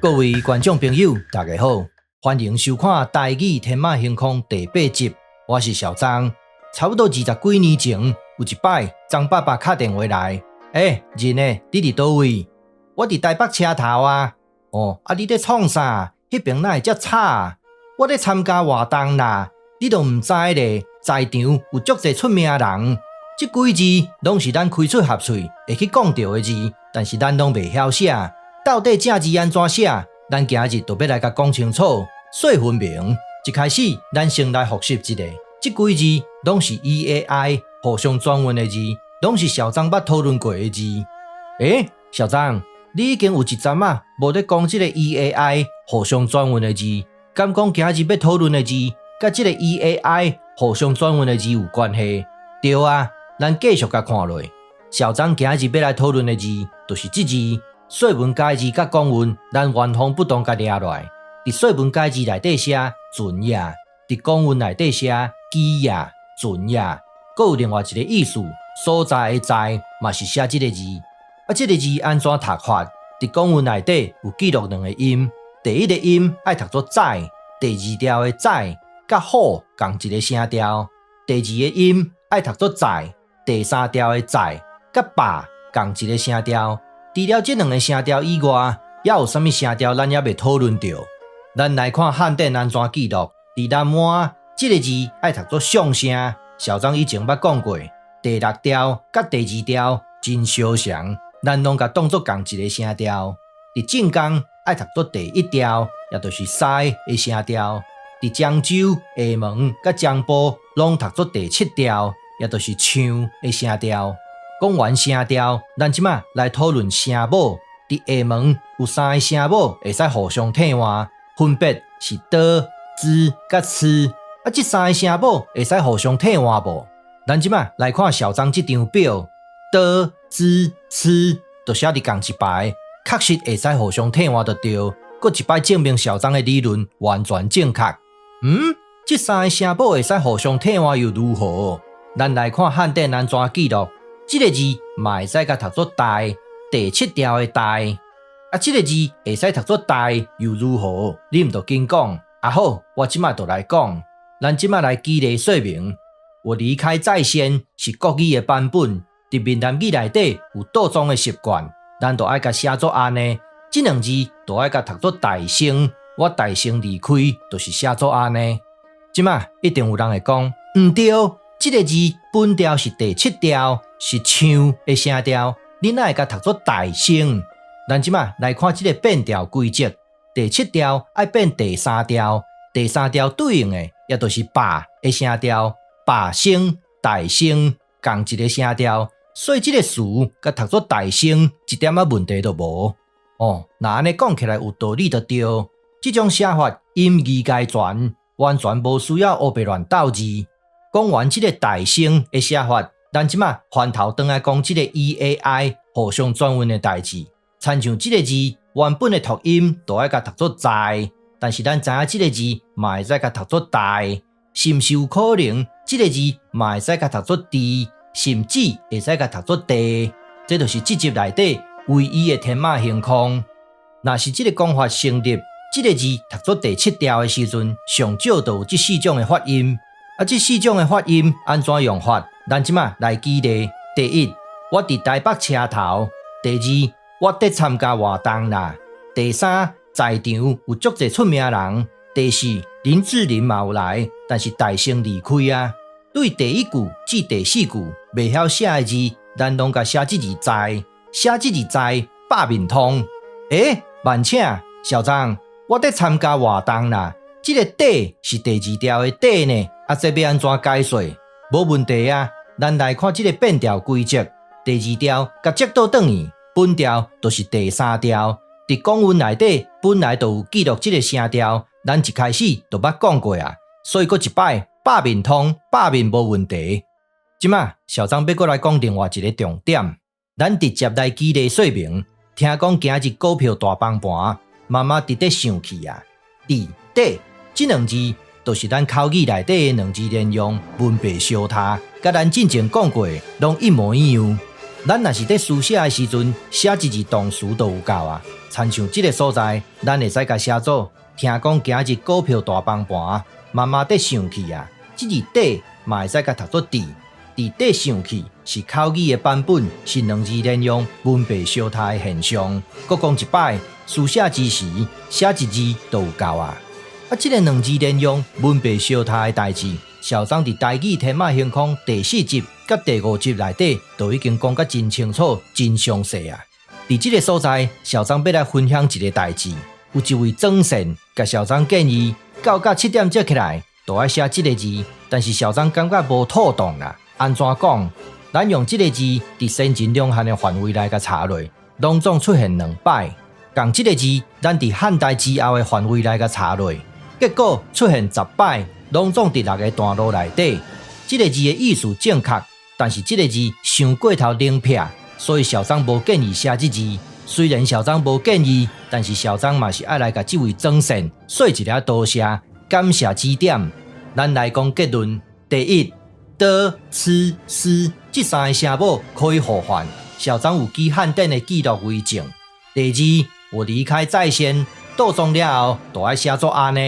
各位觀眾朋友，大家好，歡迎收看《台語天馬行空》第八集，我是小張。差不多二十幾年前，有一擺，張爸爸敲電話來，欸，仁呢，你佇佗位？我佇台北車頭啊。哦，啊，你咧創啥？彼爿哪會遮吵啊？我咧參加活動啦，你都毋知咧，在場有足濟出名人，這幾字攏是咱開喙合喙會去講著的字，但是咱攏袂曉寫。到底正字按怎寫？咱今日就欲來共講清楚。說分明，一開始咱先來複習一下，這幾字攏是 E A I 互相轉韻的字，攏是小張捌討論過的字。欸，小張，你已經有一陣仔無咧講這个 E A I 互相轉韻的字，敢講今日欲討論的字，佮這个 E A I 互相轉韻的字有關係？對啊，咱繼續共看落。小張今日欲來討論的字，就是這字。說文解字佮講韻，咱原封不動共掠落來。佇說文解字內底寫船也，佇講韻內底寫機也、船也，閣有另外一个意思，所在的在嘛是寫這个字。啊，這个字按怎讀法？佇講韻內底有記錄兩个音，第一个音愛讀做在，第二調的在佮虎仝一个聲調；第二个音愛讀做在，第三調的在佮霸仝一个聲調。除了這兩个聲調以外，猶有啥物聲調咱猶未討論著？咱來看漢典按怎記錄。佇南灣，這个字愛讀做上聲。小張以前捌講過，第六調佮第二調真相像，咱攏共當做仝一个聲調。佇晉江愛讀做第一調，也就是西的聲調。佇漳州、廈門佮漳埔攏讀做第七調，也就是唱的聲調。講完聲調，咱這馬來討論聲母。佇廈門有三个聲母會使互相替換，分別是的、茲佮黐。啊，這三个聲母會使互相替換無？咱這馬來看小張這張表，的、茲、黐都寫佇仝一排，確實會使互相替換就對。閣一擺證明小張的理論完全正確。嗯，這三个聲母會使互相替換又如何？咱來看漢典按怎記錄。這个字嘛會使共讀做大，第七調的大。啊，這个字會使讀做大又如何？你毋著緊講。啊好，我這馬就來講。咱這馬來舉例說明。我離開在先是國語的版本，佇閩南語內底有倒裝的習慣，咱就愛共寫做按呢。這兩字就愛共讀做大聲，我大聲離開，就是寫做按呢。這馬一定有人會講，毋對，這个字本調是第七調，是唱的聲調，你哪會共讀做大聲？咱這馬來看這个變調規則，第七調愛變第三調，第三調對應的也就是霸的聲調，霸聲、大聲仝一个聲調，所以這个詞共讀做大聲，一點仔問題都無。哦，若按呢講起來有道理就對。這種寫法音義皆全，完全無需要烏白亂鬥字。講完這个大聲的寫法，咱這馬翻頭轉來講這个 E A I 互相轉韻的代誌。親像這个字原本的讀音就愛共讀做在，但是咱知影這个字嘛會使共讀做大，是毋是有可能這个字嘛會使共讀做治，甚至會使共讀做地？這就是這集內底唯一的天馬行空。若是這个講法成立，這个字讀做第七調的時陣，上少就有這四種的發音。啊，這四種的發音按怎用法？咱這馬來舉例：第一，我佇台北車頭；第二，我佇參加活動啦；第三，在場有足濟出名人；第四，林志玲嘛有來，但是大聲離開啊。對第一句至第四句袂曉寫的字，咱攏共寫這字在，寫這字在百面通。欸，慢請，小張，我佇參加活動啦。這个底是第二調的底呢，啊，這欲按怎解說？無問題啊，咱來看這个變調規則。第二調共折倒轉去，本調就是第三調。佇講韻內底本來就有記錄這个聲調，咱一開始就捌講過啊，所以閣一擺百面通，百面無問題。這馬小張欲閣來講另外一个重點，咱直接來舉例說明。聽講今日股票大崩盤，媽媽直咧生氣啊！佇、底這兩字，就是咱口語內底的兩字連用，文白相疊，佮咱進前講過的攏一模一樣。咱若是佇書寫的時陣寫一字動詞就有夠啊。親像這个所在，咱會使共寫做聽講今日股票大崩盤，媽媽佇生氣啊。這字佇嘛會使共讀做佇，佇佇生氣是口語的版本，是兩字連用文白相疊的現象。閣講一擺，書寫之時寫一字就有夠啊。啊，這个兩字連用文白相疊的代誌，小張佇台語天馬行空第四集佮第五集內底都已經講甲真清楚、真詳細啊。佇這个所在，小張欲來分享一个代誌。有一位長線共小張建議，九甲七點才起來，就愛寫這个字，但是小張感覺無妥當啦。按怎講？咱用這个字佇先秦兩漢的範圍內共查落，攏總出現兩擺。仝這个字，咱佇漢代之後的範圍內共查落，結果出現十擺，攏總佇六个段落內底。這个字的意思正確，但是這个字傷過頭冷僻，所以小張無建議寫這字。雖然小張無建議，但是小張嘛是愛來共這位長線說一下多謝，感謝指點。咱來講結論：第一，ㄉ、ㄘ、ㄕ這三个聲母可以互換，小張有記漢典的記錄為證。第二，我離開在先，倒裝了後，就愛寫做按呢。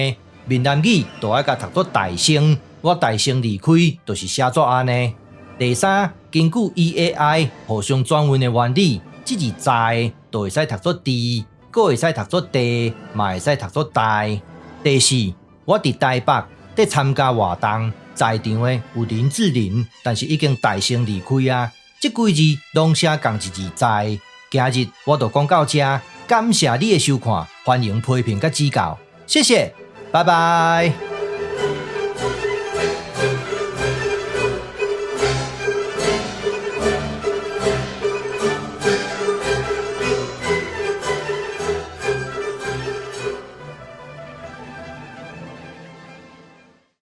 閩南語就愛共讀做大聲，我大聲離開，就是寫做按呢。第三，根據 E、A、I 互相轉韻的原理，這字在就會使讀做佇，閣會使讀做地，嘛會使讀做代。第四，我佇台北佇參加活動，在場的有林志玲，但是已經大聲離開啊。這幾字攏寫仝一字在。今日我就講到這，感謝你的收看，歡迎批評佮指教，謝謝，拜拜。